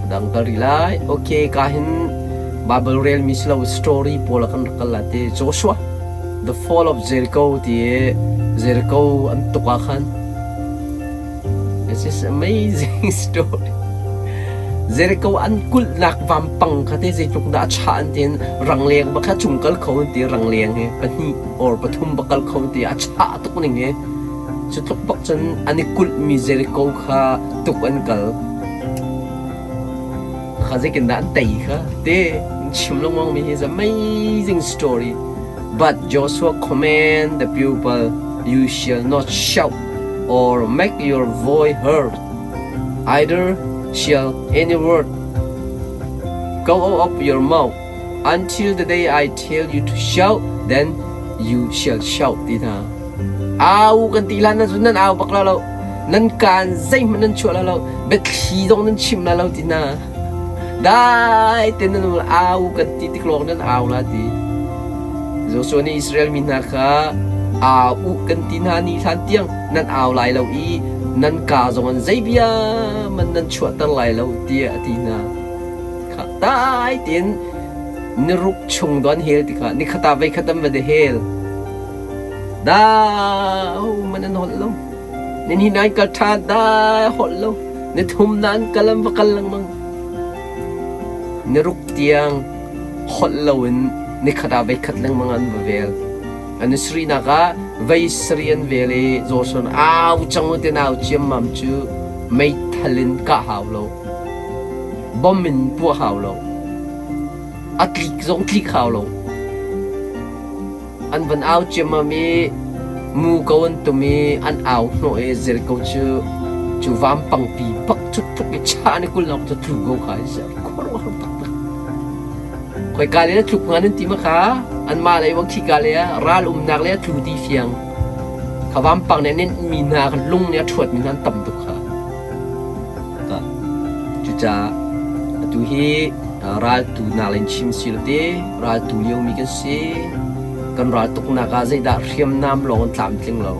Dang kal rih lai. Okay, ka hin Bible rel mi si lo story pawl ah kan rak kal la te. Joshua, the fall of Jericho ti Jericho an tuk ah khan. This is amazing story. Jericho an kulhnak vampang kha te zeitluk dah a chah an tin rangleng ba kha cung kal kho an ti rangleng he pahnih or pathum ba kal kho an ti a chah tuk ning he cu tluk bak cun an i kulhmi Jericho kha tuk an kal. Kha zeitin dah an tei kha te chim lengmang mi hi is amazing story. But Joshua command the people, you shall not shout or make your voice heard. Either shall any word go out of your mouth until the day I tell you to shout, then you shall shout ti hna. Au kan ti hlan na cun nan au bak la lo. Nan kaan zeihmanh nan chuah la lo. Biathli zong nan chim la lo ti hna. Dai te nan au kan ti tik lawng nan au la ti. Joshua nih Israel mi hna kha au u kan ti hna ni hlan tiang nan au lai lo i nan kaa zong an zei bia man nan chuahter lai lo tiah a ti hna. Kha dai tein niruk chung don hel ti kha nikhat ah voikhat an va de hel. Dah man an holh lo. Nan hi nan kal ṭhan dah holh lo. Na thum nan kal an va kal lengmang. Niruk tiang holh loin nikhat ah voikhat lengmang an va vel. An i sarihnak ah vei sarih an vel i Joshua au cang u ti nau ciammam cu meithal in kah hau lo. Bom in puah hau lo. A tlik zong tlik hau lo. An van au ciammam i muko an tum i an au hnawh i Jericho cu cu vampangpi bak cu tluk i chah ni 20 lawng cu tlu ko kha an si. Khuaruahhar taktak. Khoika le na tluk hnga nan ti ma kha? Anmah lei wa khika le ah ral umnak le a tlu ti fiang. Kha vampang nih a nenhmi hna kha lung nih a ṭhuatmi hna an tam tuk kha. Cucaah atu hi raltu nak in chim si lo te raltu liomi kan si. Kan raltuknak ah zeidah hriamnam lawng an tlamtling lo.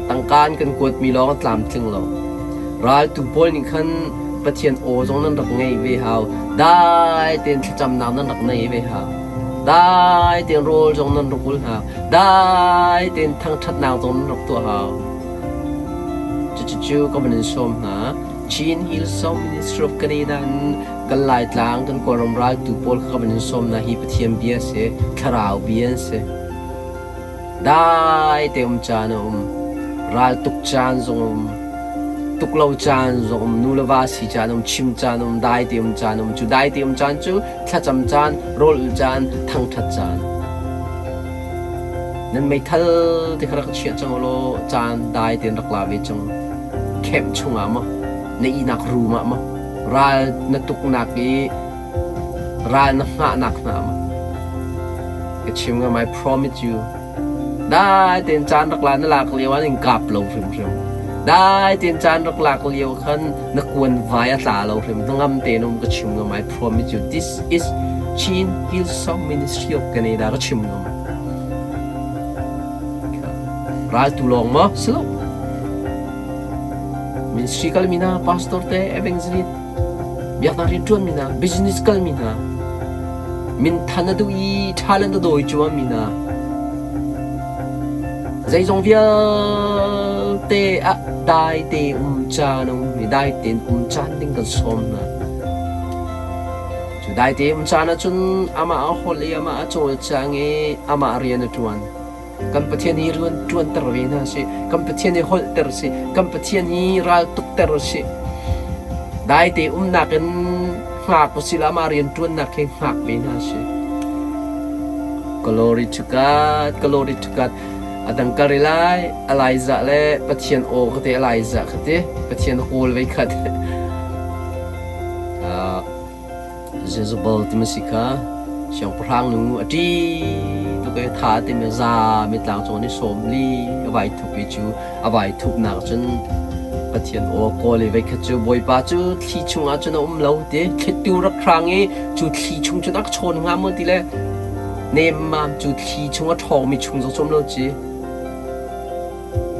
Tangka an kan kuatmi lawng an tlamtling lo. Raltu pawl nih khan Pathian aw zong nan rak ngei ve hau. Dai tein thlacamnak nan rak nei ve hau. Dai tein rawl zong nan rak ul hau. Dai tein thangṭhatnak zong nan rak tuah hau. Cucu ka van in sawm hna. Chin Hillsong Ministry of Canada in kan Laitlang kan Kawlram raltu pawl kha ka van in sawm hna hi Pathian bia a si, thlarau bia an si. Dai te um caan a um, ral tuk caan zong a um, tuk lo caan zong um, nu le va si caan um, chim caan um, dai te um caan um. Cu dai te um caan cu thlacam caan, rawl ul caan, thangṭhat caan. Nan meithal te kha rak chiah cang ulaw caan dai tein rak la ve cang. Camp chungah maw, na ihnak room ah maw, ral na tuknak i ral na hngahnak hna maw. Ka chim ngam, I promise you. Dai tein caan rak la na lak lio ah in kap lo hrimhrim. Dai tein caan rak lak lio khan na kuan vai a tla lo hrim. Hnangam tein um ka chim ngam, I promise you. This is Chin Hillsong Ministry of Canada ka chim ngam. Raltu lawng maw? Si lo. Ministry kalmi hna, pastor te, evangelist, biaknak rianṭuanmi hna, business kalmi hna, minthan a duh i talent a dawi cuami hna, zeizong vialte ah dai te um caan a um i dai tein um caan ding kan sawm hna. Cu dai te um caan ahcun amah a holh i amah a cawlcang i amah rian a ṭuan. Kan Pathian hi rian ṭuanter ve hna sih. Kan Pathian hi holhter sih. Kan Pathian hi ral tukter sih. Dai te umnak in hngak usih la amah rian ṭuannak hi hngak ve hna sih. Glory to God, glory to God. A dang kal rih lai, Elijah le Pathian aw ka te Elijah ka ti. Pathian kawl ve khat. Jezebel timi si kha siangpahrang nu a ṭih tuk i tha timi za mitlang cung in 40 a vai thup i cu a vai thupnak cun Pathian aw kawl i voikhat cu Bawipa cu thli chungah cun a um lo ti thlitu rak hrang i cu thli chung cun a ka chawn hnga maw ti le nemmam cu thli chung a ṭhawngmi chung zong cu um lo ci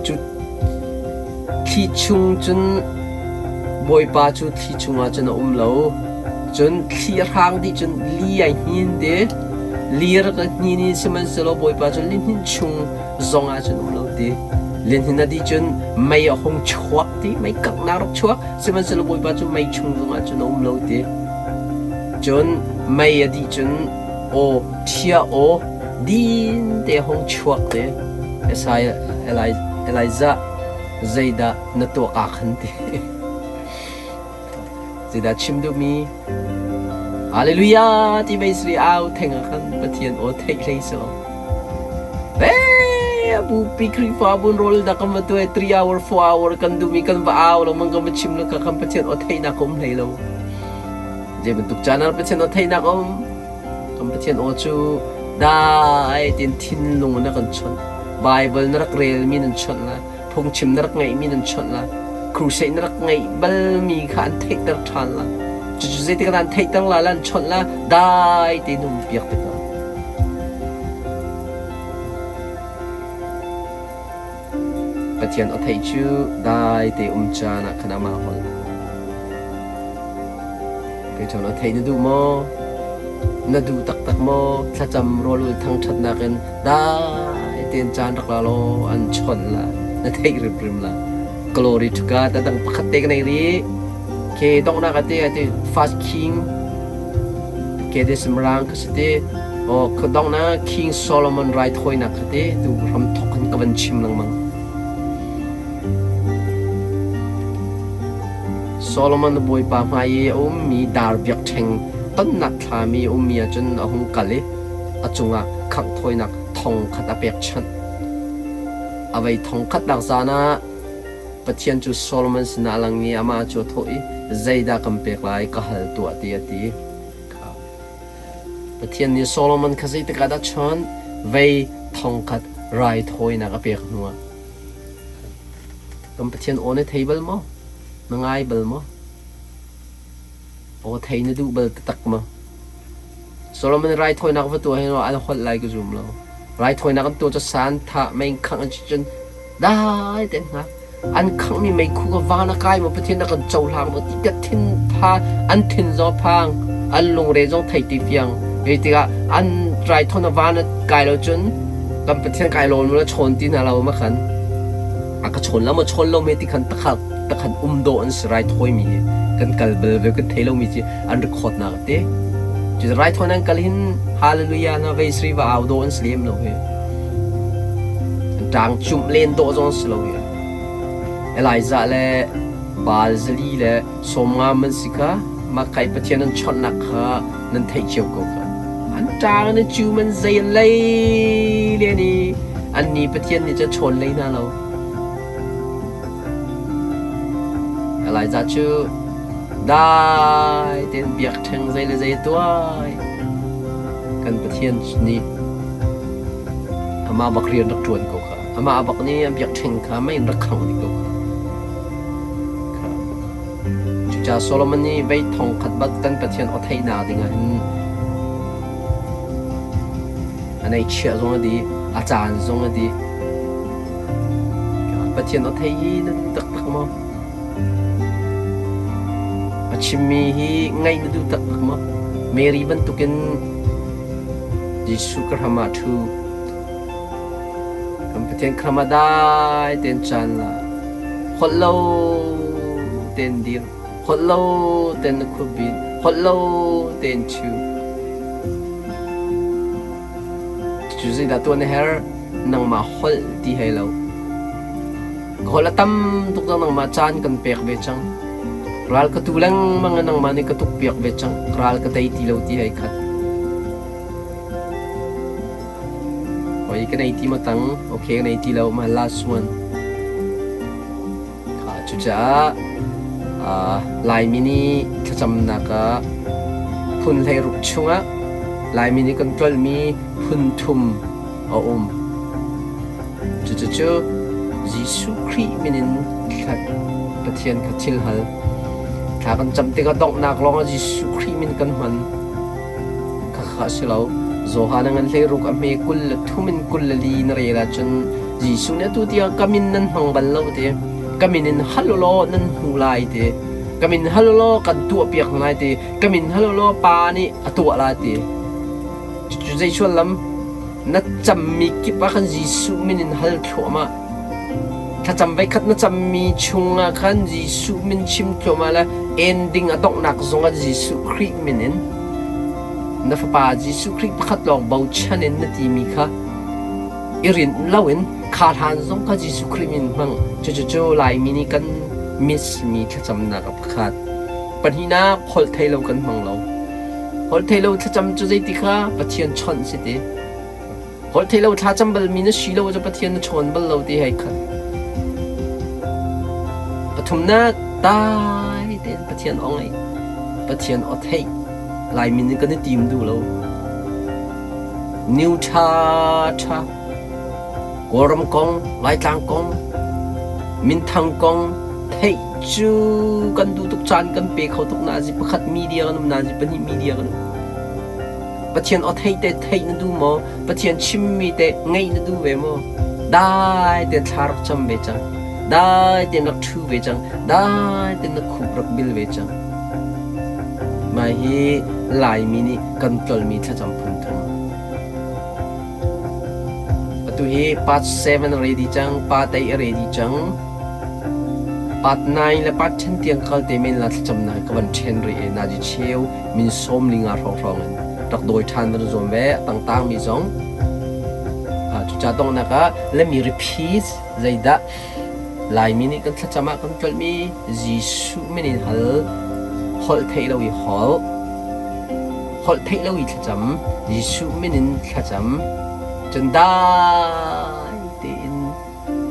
Cu thli chung cun Bawipa cu thli chungah cun a um lo. Cun thli a hrang dih cun li ai hnin te. Li rak a hnin i sihmanhsehlaw Bawipa cu lihnin chung zongah cun um lo ti. Lihnin a dih cun mei a hung chuak ti, mei kanghnak rak chuak, sihmanhsehlaw Bawipa cu mei chung zongah cun a um lo ti. Cun mei a dih cun aw ṭhia aw din te hung chuak te. Isaiah Elijah zeidah na tuah ka khan ti. Zeidah chim duhmi? Hallelujah ti mei sri au theng ah khan Pathian aw theih hlei si lo. Eh, bupi Khrihfabu rawl dah kan va tuah 3 hour 4 hour kan duhmi kan va au lo mang kan va chim lo ka kan Pathian aw theihnak um hlei lo. Zei bantuk caan ah Pathian aw theihnak um? Kan Pathian aw cu dai tin thinlung na kan chawnh. Bible na rak relmi nan chawnh la. Phungchim na rak ngeihmi nan chawnh la. Crusade na rak ngeih balmi kha an theihter ṭhan la. Cucu zeitik ah an theihter la, la an chawnh la, dai tein um piak te ko. Pathian a theih cu dai te um caan ah khan amah holh. Kei ṭhawn a theih na duh maw? Na duh taktak maw? Thlacam rawlul thangṭhatnak in dai tein caan rak la law an chawnh la. Na theih rimrim la. Glory to God. A dang pakhat te ka nei rih. Ke donghnak ate ate First King ke de Simrang ka si te. O ka donghnak King Solomon raithawinak kha te tu ram thok kan ka van chim lengmang. Solomon bawipa hmai i a ummi dar biakṭheng tonnak thlam i a ummi ah cun a hung kal i a cungah khangh thawinak thong khat a pekchanh. A vei thong khatnak zan ah Pathian cu Solomon sinah a lang i amah cu a thawh i, Zeidah kan pek lai, ka hal tuah, ti a ti. Pathian nih Solomon kha zeitik ah dah chawnh? Vei thong khat raithawinak a pek hnuah. Kan Pathian aw na thei bal maw? Na ngai bal maw? Aw thei na duh bal taktak maw? Solomon raithawinak va tuah hin an holh lai ka zum lo. Raithawinak an tuah cu san thah mei khangh an si cun dai tein hna. An khanghmi meikhu ka van a kai maw Pathian na kan cohlang maw ti ka thin pha an thin zaw phang an lungre zong thei ti fiang. Hei tikah an raithawn a van a kai lo cun kan Pathian kai lawn la chawn ti hna lo ma khan a ka chawn lo maw chawn lo me ti khan takhat takhan um dawh an si raithawi mi hi kan kal bal ve kan thei lo mi ci an record nak te cu raithawi nan kal hin hallelujah na vei sri va au dawh an si lem lo hi an tang chumh len dawh zong si lo hi Elijah le Baal zali le sawmnga man si kha mah kai Pathian an chawnhnak kha nan theih cio ko kha. An ṭang in cu man zei an lei len i annih Pathian nih cun chawn lei hna lo. Elijah cu dai tein biakṭheng zei le zei a tuah i kan Pathian nih amah bak rian rak ṭuan ko kha. Amah bak nih a biakṭheng kha mei in rak khangh dih ko kha. Cucaah Solomon nih vei thong khat bat kan Pathian aw theihnak dingah hin a neihchiah zong a dih, a caan zong a dih. Pathian aw thei hi na duh taktak maw? A chimmi hi ngaih na duh taktak maw? Mary bantukin Jesuh ka hram ah ṭhu. Kan Pathian kham ah dai tein caan la. Holh lo tein dir. Holh lo tein na khuapbin. Holh lo tein chu. Cu zeidah tuah na herh? Nangmah holh ti hei lo. Ka holh a tam tuk cang nangmah caan kan pek ve cang. Ral ka tu lengmang i nangmah nih ka tuk piak ve cang. Ral ka tei ti lo ti hei khat. Hoi ka nei ti maw tang? Okay ka nei ti lo ma last one. Kha cucaah Laimi nih thlacamnak ah phun 16 chungah Laimi nih kan ṭolhmi phun thum a um. Cucu Jesuh Khrih min in thla Pathian kha thil hal. Thla kan cam tikah donghnak lawngah Jesuh Khrih min kan hman. Khakha a si lo. Johan a ngan 16 a hme 23 in 24 na rel ahcun Jesuh nih atu tiang ka min nan hmang bal lo ti. Ka min in hal u law nan hmu lai ti. Ka min hal law kan tuahpiak hna lai ti. Ka min hal law pa nih a tuah lai ti. Cucu zei sullam? Na cammi kip ah khan Jesuh min in hal thluahmah. Thlacam voikhat na cammi chungah khan Jesuh min chim thluahmah le ending a donghnak zongah Jesuh Khrih min in na fapa Jesuh Khrih pakhat lawng bochan in na timi kha i rinh loin kha hlan zong kha Jesuh Khrih min hmang. Cucu Laimi nih kan miss mi thlacamnak a pakhat. Pahnihnak holh thei lo kan hmang lo. Holh thei lo thlacam cu zeiti kha Pathian chawnh si ti. Holh thei lo thlacam balmi na si lo cu Pathian na chawn bal lo ti hei khat. Pathumnak dai tein Pathian aw ngaih. Pathian aw theih. Laimi nih kan i tim duh lo. New ṭha ṭha. Kawlram kong, Laitlang kong, minthang kong theih cu kan duh tuk caan kan pe kho tuk nazi pakhat media kan um nazi pahnih media kan um. Pathian aw theih te theih na duh maw? Pathian chimmi te ngaih na duh ve maw? Dai tein thla rak cam ve cang. Dai tein rak ṭhu ve cang. Dai tein na khup rak bil ve cang. Mah hi Laimi nih kan tlolmi thlacam phun thum. Atu hi part 7 a ready cang, part 8 a ready cang. Part 9 le part 10 tiang kal te men la thlacamnak ka van ṭhen rih i nazi cheu min sawm linga hrawnghrang in rak dawi ṭhan van zuam ve a tangtang mi zong. Cuca donghnak ah let me repeat zeidah Laimi nih kan thlacam ah kan tlolhmi Jesuh min in hal, holh theih lo i holh, holh theih lo i thlacam, Jesuh min in thlacam, cun dai tein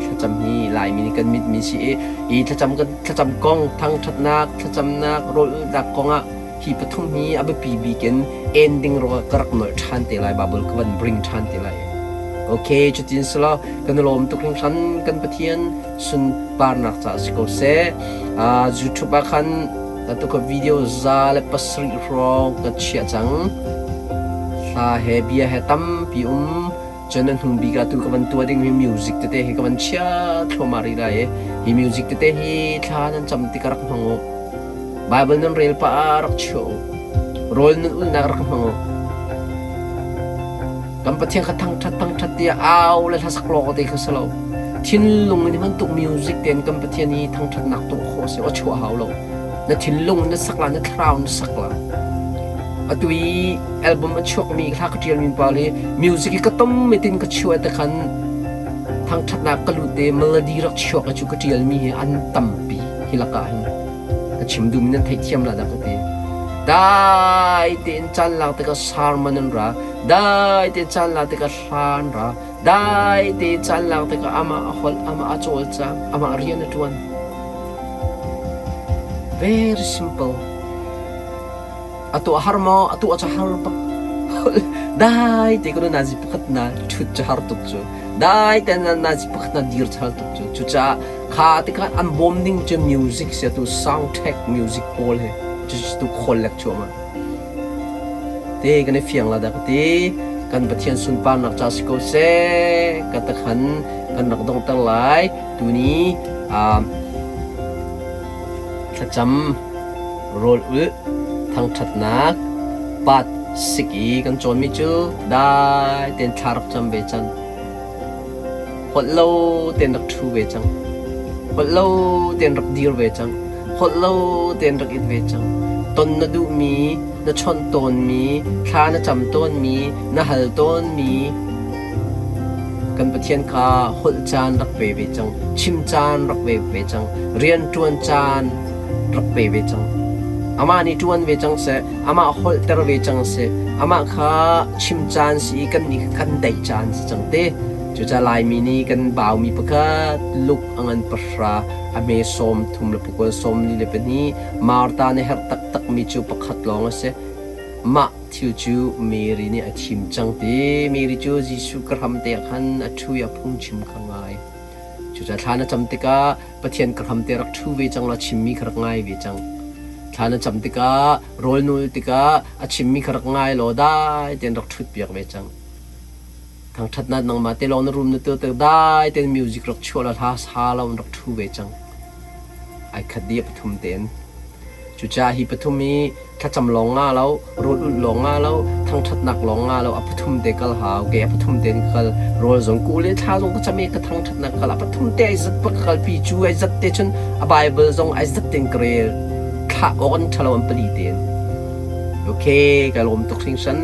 thlacam hi Laimi nih kan mitmi si i hi thlacam kan thlacam kong thangṭhatnak, thlacamnak, rawlulhnak kong ah hi pathum hi a biapi bik in ending ruangah ka rak nolh ṭhan te lai Bible ka van bring ṭhan te lai. Okay, cutin selaw kan i lawm tuk hringhran kan Pathian sunparnak caah si ko seh. YouTube ah khan atu ka video 107 hrawng ka chiah cang. Hla he bia he tampi um. Cun a hnu bik ah tu ka van tuah ding hi music tete hi ka van chia thluahmah rih lai i hi music tete hi thla nan cam tik ah rak hmang u. Bible nan rel pah ah rak chiah u. Rawl nan ulhnak rak hmang u. Kan Pathian kha thangṭhat thangṭhat tiah au le hlasak lawng te kha si lo. Thinlung in bantuk music tein kan Pathian hi thangṭhatnak tuah khawh a si. Aw chuah hau lo. Na thinlung na sak la, na thlarau na sak la. Atu i album a chuakmi hla ka ṭialmi pa le music i ka tom tin ka chuah te khan thangṭhatnak ka lut te melody rak chuak cu ka ṭialmi hi an tampi hi lakah hin ka chim duhmi nan theihthiam la dah ka ti. Dai tein caan lak tikah sermon an ra. Dai tein caan lak tikah hla an ra. Dai tein caan lak tikah amah a holh, amah a cawlcang, amah rian a ṭuan. Very simple. A tuah har maw? A tuah cu har bak. Dai te ko nazi pakhat na ṭhut cu har tuk cu. Dai te na nazi pakhat na dir cu har tuk cu. Cucaah kha tikhan an bawm ding cu music si tu soundtrack music pawl he cu tu khawl lek chuahmah. Te kan i fiang la dah ka ti. Kan Pathian sunparnak ca si ko seh. Ka takhan kan rak donghter lai. Tuni thlacam rawl ulh thangṭhatnak pat sik i kan cawnmi cu dai tein thla rak cam ve cang. Holh lo tein rak ṭhu ve cang. Holh lo tein rak dir ve cang. Holh lo tein rak it ve cang. Ton na duhmi, na chawnh tawnmi, thla na cam tawnmi, na hal tawnmi kan Pathian kha holh caan rak pe ve cang. Chim caan rak pe ve cang. Rian ṭuan caan rak pe ve cang. Amah nih ṭuan ve cang seh, amah holhter ve cang seh, amah kha chim caan si i kannih kha kan daih caan si cang te. Cucaah Laimi nih kan baumi pakhat luk a ngan pahra a hme sawm thum le pakua sawm li le pahnih Martha nih herh taktakmi cu pakhat lawng a si. Mah thil cu Mary nih a thim cang ti. Mary cu Jesuh ka hram te ah khan a ṭhu i a phungchim kha ngai. Cucaah thla na cam tikah Pathian ka hram te rak ṭhu ve cang law chimmi kha rak ngai ve cang. Thla na cam tikah, rawl nul tikah a chimmi kha rak ngai law dai tein rak ṭhutpiak ve cang. Thangṭhatnak nangmah te lawng na rum na tuah tik dai tein music rak chuah law hla sa lo in rak ṭhu ve cang. Ai khat dih a pathum tein. Cucaah hi pathum hi thlacam lawng nga lo, rawl ulh lawng nga lo, thangṭhatnak lawng nga lo, a pathum te kal hau. Kei a pathum te in ka kal. Rawl zong ku le thla zong ka cam i ka thangṭhatnak kal. A pathum te ai zat bak ka kalpi. Cu ai zat te cun a Bible zong ai zat tein ka rel. Thlah awk an ṭhalo an pali tein. Okay, ka lawm tuk hringhran.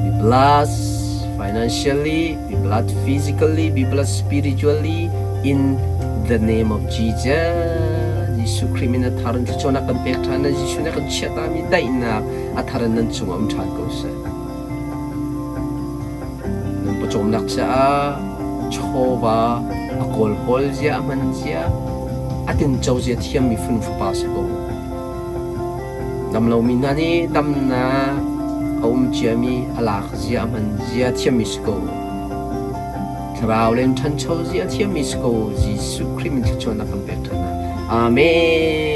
Be blessed financially, be blessed physically, be blessed spiritually in the name of Jesus. Jesuh Khrih min a thar in thluachuahnak kan pek ṭhan na Jesuh nih a kan chiahtami daihnak a thar in nan cungah um ṭhan ko seh. Nan pawcawmnak caah chawva a kawlhawl zia a hman zia a tinco zia thiammi phun fapa si ko. Damlomi hna nih damnak a um ciami a lak zia a hman zia thiammi si ko. Thlarau len ṭhancho zia thiammi si ko. Jesuh Khrih min thluachuahnak kan pek ṭhan hna. Amen.